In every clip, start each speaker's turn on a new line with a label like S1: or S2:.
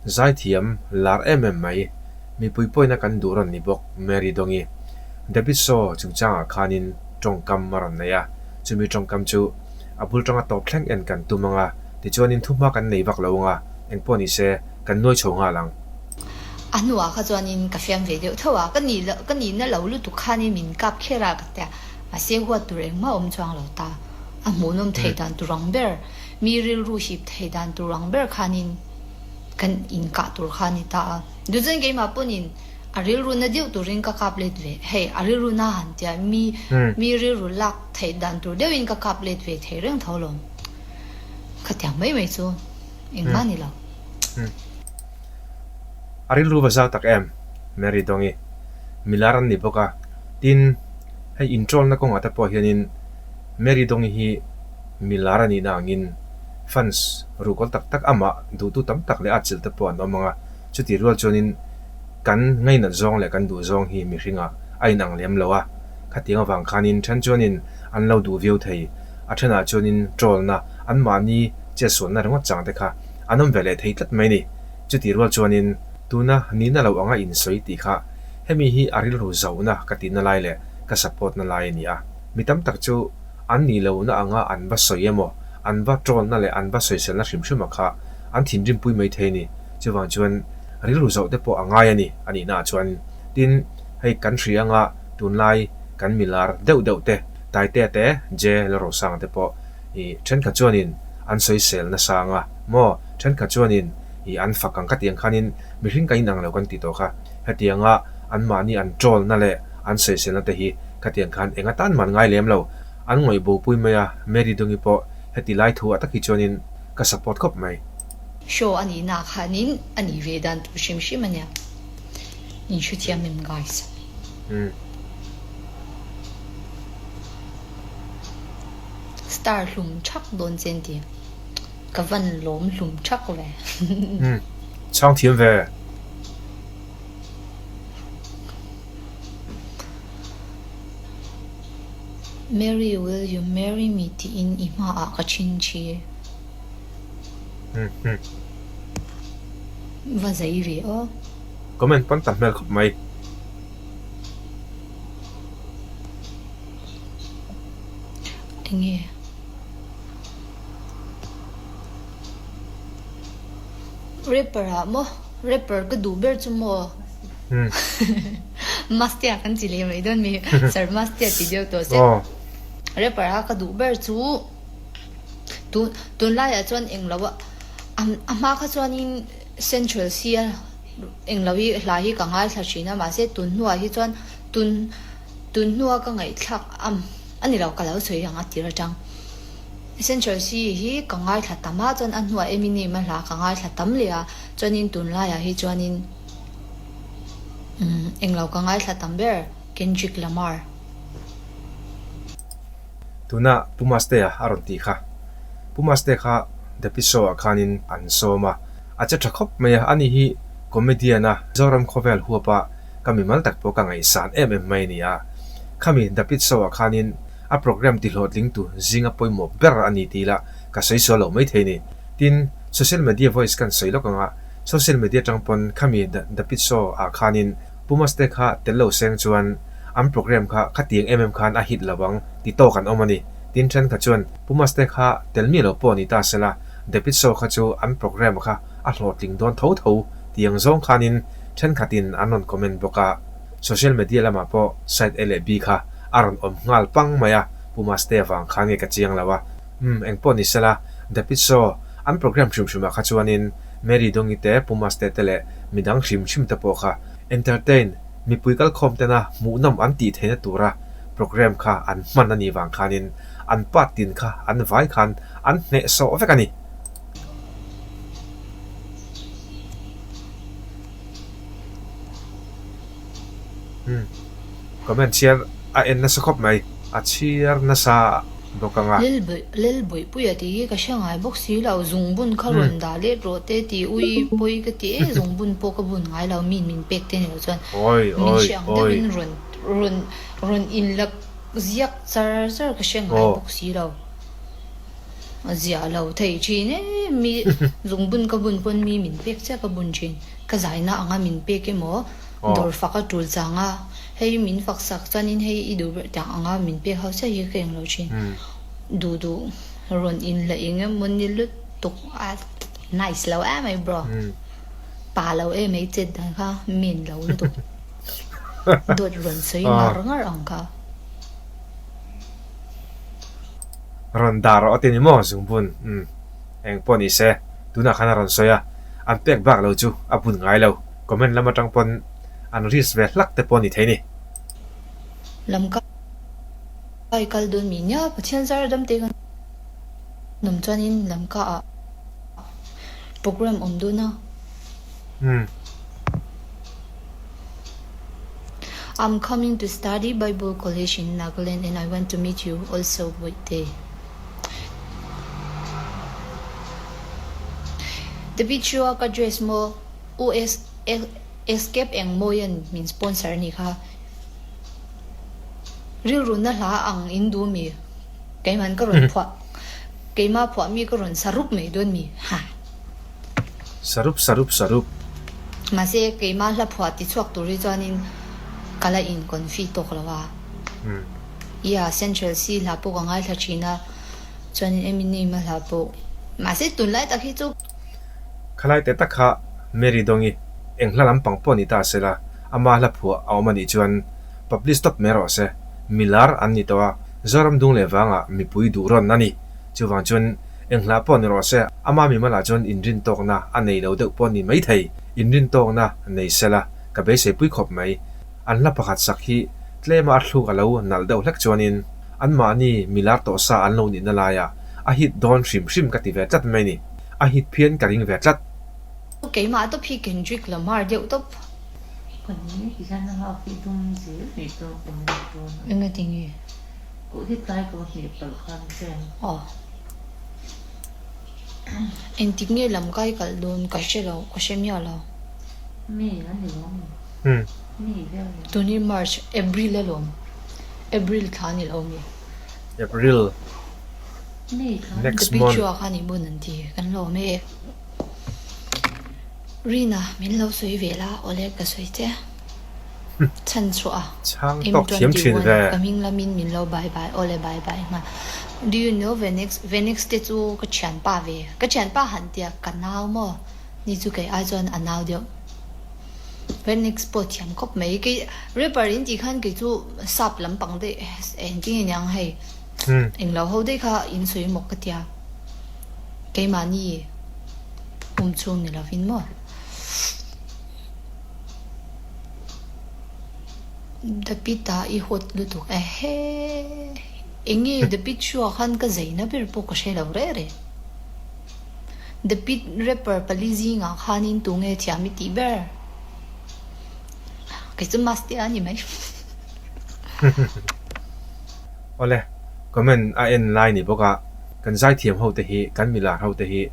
S1: Zaithiam lar em em mai, mipui pawina kan duh rawn ni bawk Mary Dawngi. David Shaw chungchangah khanin tawngkam a rawn nei a, chumi tawngkam chu a bul tanga tawp thleng en kan tum ang a, tichuanin thuhma kan nei vak lo ang a, engpawh ni se kan nuai chho nghal ang.
S2: A hnuah kha chuanin ka fiam ve deuh tho a, ka nih loh ka nihna lo lutuk khanin min kap kher a ka tia, mahse huat tur engmah awm chuang lo ta, a hmuhnawm thei dan tur ang ber, mi rilru hip thei dan tur ang ber khanin kan inkah tur kha a ni ta a. Duhchuan keimah pawnin a rilru na deuh turin ka kap let ve, hei a rilru na han tia mi mi rilru lak theih dan tur deuhin ka kap let ve thei reng tho lawm. Khatiang mai mai chu engmah ni lo.
S1: A rilru va zau tak em? Mary Dawngi, Milar an ni bawk a, tin hei introll-na kawngah te pawh hianin Mary Dawngi hi milar a nihna angin fans ruhkawl tak tak amah duhtu tam tak leh atchilh te pawh an awm ang a, chutih rual chuanin kan ngainat zawng leh kan duh zawng hi mihringah a inang lem lo a, khatiang avang khanin then chuanin an lo duh viau thei, a thenah chuanin troll-na anmahni chetsualna ringawt chang te kha an awm ve leh thei tlat mai a ni. Chutih rual chuanin tuna nihna lo anga insawi tih kha hemi hi a rilru zauhna ka tihna lai leh ka support na lai a ni a. Mi tam tak chu an nih lohna anga an va sawi emaw, an va troll na leh an va sawiselna hrim hrim a kha an thinrimpui mai thei a ni. Chuvang chuan rilru zauh te pawh a ngai a ni a nihna ah chuan. Tin, hei kan hria anga tunlai kan milar deuh deuh te, Taitea te, Je Lalrosanga te pawh I thenkhat chuanin an sawisel nasa ang a maw? Thenkhat chuanin i an fak ang ka tih ang khanin mihring ka inang lo kan tih tawh kha. Hetianga anmahni an troll na leh an sawiselna te hi ka tih ang khan eng atan man ngai lem lo. An ngawih bopui mai a, Mary Dungi pawh heti lai thu ah tak hi chuanin ka support khawp mai.
S2: Show a nihna ah khanin a nih ve dan tur hrim hrim a nia. In hrethiam em guys?
S1: Umm.
S2: Star hlum thak dawn che an ti. Ka van lawm hlum thak ve.
S1: Umm chhang thiam ve.
S2: Mary will you marry me tiin i hmaah ka thin thi.
S1: Umm.
S2: Va zei ve aw.
S1: Comment pawn tam hmel khawp mai.
S2: Enge? Rapper ah maw? Rapper ka duh ber chu maw? Mastea kan ti leh mai dawn mi? Sir Mastea ti deuh tawh se. Rapper a ka duh ber chu tun tunlaiah chuan englo a a hma kha chuanin Central Cee a englo hi hla hi ka ngaithla thin a mahse tun hnuah hi chuan tun Tun hnua ka ngaihthlak am a ni lo ka lo sawi ang a tir atang. Essential C hi ka ngaithla tam a chuan a hnuah Eminem a hla ka ngaithla tam leh a chuanin tunlaiah hi chuanin umm englo ka ngaithla tam ber Kendrick Lamar.
S1: Tuna Pu Mastea a rawn tih kha. Pu Mastea kha The Pi Show ah khanin an sawm a, a che tha khawp mai a, ani hi comedian a Zoram khawvel huapa Ka mimal tak pawh ka ngaihsan em em mai a ni a. Khami The Pit Show ah khanin a program tihlawhtling tu zinga pawimawh ber a ni tih lah ka sawi sual loh maithei a ni. Tin, social media voice kan sawi lawk ang a, social media atang pawn khami The Pit Show ah khanin Pumas te kha tel lo seng chuan an program kha khatiang em em khan a hit lo ang ti tawk an awm a ni. Tin, thenkhat chuan Pumas te kha tel miah lo pawh ni ta sela The Pit Show kha chu an program kha a hlawhtling dawn tho tho tiang zawng khanin Thenkhatin an rawn comment bawk a, social media lamah pawh side A leh B kha a rawn awm nghal pang mai a, Pu Mastea vang khan nge ka chiang lo a, umm engpawh ni sela, The Pit Show an program hrim hrimah kha chuanin Mary Dawngi te, Pu Mastea te leh midang hrim hrim te pawh kha entertain, mipui kalkhawm tena hmuhnawm an tih theihna tura program kha an hman a nih vang khanin an part tin kha an vai khan an hnehsawh vek a ni. Umm comment chhiar a en nasa khawp mai a chhiar nasa bawk ang a.
S2: Lelbuihpuia tih hi ka hre ngai bawk si lo, zungbun kha rawn dah let rawh te tih ui pawi ka ti e, zungbun pawh ka bun ngai lo min min pek te ni lo chuan min hre ang deuhin rawn rawn rawn inla ziak char char ka hre ngai bawk si lo. A zia lo thei thin e, mi zungbun ka bun pawn mi min pek chiah ka bun thin. Ka zaina anga min pek emaw dawr fak a tul chang a, hei min fak sak chuanin hei i duh ber tiang anga min pek ho chiah hi ka eng lo thin. Duh duh rawn in la eng emaw ni lutuk a nice lo em mai bro. Pa lo em mai chet dan kha men lo lutuk. Dawt rawn sawi ngar ngar ang kha.
S1: Rawn dah rawh a ti ni maw Zungbun? Umm, eng pawh ni se, tunah khan a rawn sawi a, an pek bak lo chu a bun ngai lo, comment lam atang pawn an risk ve hlak te pawh a ni thei ni.
S2: Lam kai kal dawn mi nia, Pathian zar dam te kan awm chuanin lamka ah program awm dawn a.
S1: Umm.
S2: I'm coming to study Bible College in Nagaland and I want to meet you also Bawihte. The beach show a ka dress maw US Escape eng mawian min sponsor anih kha. Rilru na hla ang in duh mi keimah ka rawn phuah keimah phuah mi ka rawn sa rup mai dawn mi ha.
S1: Sarup sarup sarup.
S2: Mahse keimah hla phuah ti chhuak tur hi chuanin ka la in confi tawk lo a. Ia Central C hla pawh ka ngaithla thin a, chuanin Eminem a hla pawh. Mahse tunlai tak hi chu.
S1: Khalai te tak kha Mary Dawngi eng hla lampang pawh ni ta sela, ama hla phuah a awm a nih chuan publish tawp mai rawh se. Milar an ni tawh a, Zoram dung leh vangah mipui duh rawn a ni. Chuvang chuan eng hla pawh ni rawh se, ama mimalah chuan inrintawkna a nei lo deuh pawh ni mai thei. Inrintawkna nei sela ka beisei pui khawp mai. An hla pakhat sak hi tlema a thluk a lo nalh deuh hlek chuanin anmahni milar tawh sa an lo nihna laiah a hit dawn hrim hrim ka ti ve tlat mai ni. A hit phian ka ring ve tlat.
S2: Keimah tawp hi Kendrick Lamar deuh tawp.
S3: Kan ni hian a hak hi dum zel mai chu comment dawn a.
S2: Engatinge?
S3: Kuh hi tlai ka va hmeh palh khan chen.
S2: Aw. Engtik nge lam kai kalh dawn ka hre lo, ka hre miah lo.
S3: May a ni lo mi? May vel ni.
S2: Tuni March, April alawm. April thla a ni lo mi?
S1: April.
S3: May thla.
S1: Next
S2: The
S1: month.
S2: picture khan i bun an ti, kan lawm e. Rina, min lo sawi ve la, awle ka sawi che. Chhan chhuah a.
S1: Chhang tawk thiam thin ve.
S2: Ka hming lamin min lo bye bye awle bye bye nghal. Do you know Venix? Venix te chu ka thianpa ve. Ka thianpa han tia ka nau maw? Ni chu kei ai chuan a nau deuh. Venix pawh thiam khawp mai. Kei rapper in tih khan kei chu sap lampang daih engtin nge niang hei. Englo ho daih kha in sawi mawk ka tia. Keimahni awm chhung ni lovin maw? The pit ah i hawt lutuk e he enge the pit show ah khan ka zeina ber pawh ka hre lo reh reh the pit rapper pali zingah khanin tunge thiam i tih ber kei chu maste a ni mai.
S1: Awle comment a en lai ni bawk a kan zaithiam ho te hi kan milar ho te hi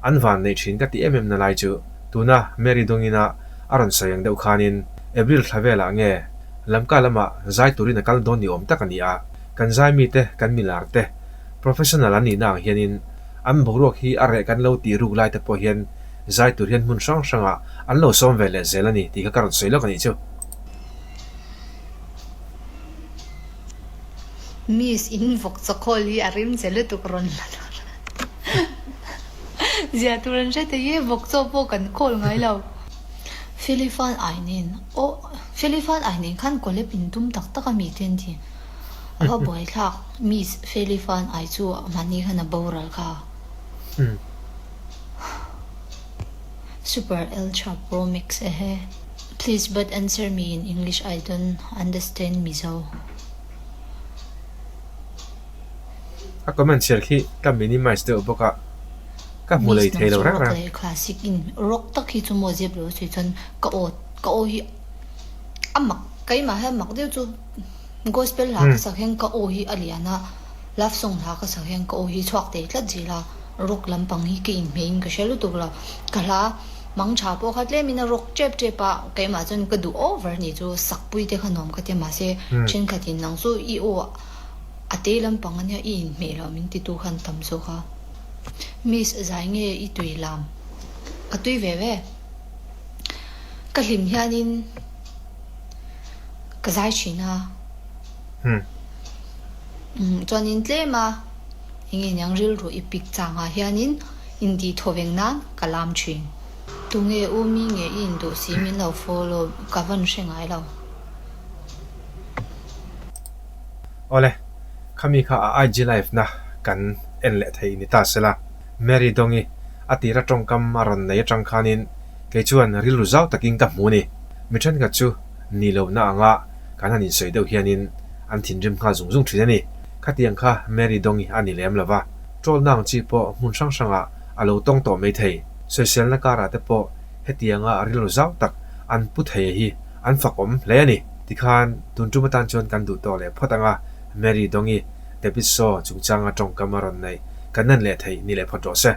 S1: an van neih thin ka ti em em na lai chu tuna Mary Dawngina a rawn sawi ang deuh khanin April thla velah nge Lamka lamah zai turin a kal dawn ni awm tak a ni a, kan zai mite, kan milar te, professional an nihna ang hianin an boruak hi a reh kan lo tih ruk lai te pawh hian zai tur hian hmun hrang hrangah an lo sawm ve leh zel a ni tih kha ka rawn sawi lawk a nih chu.
S2: Miss in vawk chakhawl hi a rim che lutuk rawn la tur zia tur an hre thei e, vawk chaw pawh kan khawl ngai lo. Felifan ai nen aw Felifan ai nen khan collab in tum tak tak a mi te an ti. A va buaithlak Miss Felifan ai chu mahni khan a boral kha. Super Ultra Pro Max ehe. Please but answer me in English I don't understand Mizo.
S1: A comment chhiar khi ka minimize deuh bawk a, ka hmu lei
S2: Miss
S1: thei
S2: nang
S1: lo
S2: chu
S1: reng
S2: rock
S1: reng.
S2: leh classic in rock tak hi chu maw zep lo sawi chuan ka aw ka aw hi a mak keimah hian mak deuh chu gospel hla ka sak hian ka aw hi a lian a, love song hla ka sak hian ka aw hi chhuak thei tlat zel a. Rock lampang hi ka inhmeiin ka hre lutuk lo. Ka hla mang tha pawh kha tlemin a rock tep tep a, keimah chuan ka duh over ni chu sakpui te kha nuam ka ti a, mahse thenkhatin nang chu i aw a te lampang ania i inhmeh loh min titu khan tam zawk a. Miss zai nge i tui lam? Ka tui ve ve. Ka hlim hianin ka zai thin a. Chuanin tlem a eng nge niang rilru i pik changah hianin intih thaw veng nan ka lam thin. Tunge u mi nge i induh si min lo follow ka van hre ngai lo.
S1: Awle, khami kha a IG live na kan en leh thei ni ta sela. Mary Dawngi a tira tawngkam a rawn nei atang khanin kei chuan rilru zau takin ka hmu ni. Mi thenkhat chu ni lohna anga kan han insawi deuh hianin an thinrim nghal zung zung thin a ni. Khatiang kha Mary Dawngi a ni lem lova, troll na ang chi pawh hmun hrang hrangah a lo tawng tawh mai thei. Sawiselna karah te pawh hetianga rilru zau tak an pu thei hi an fak awm hle a ni. Tikhan tun tum atan chuan kan duh tawh leh phawt anga Mary Dawngi David Shaw chungchanga tawngkam a rawn neih kan en leh theih ni leh phawt rawh se.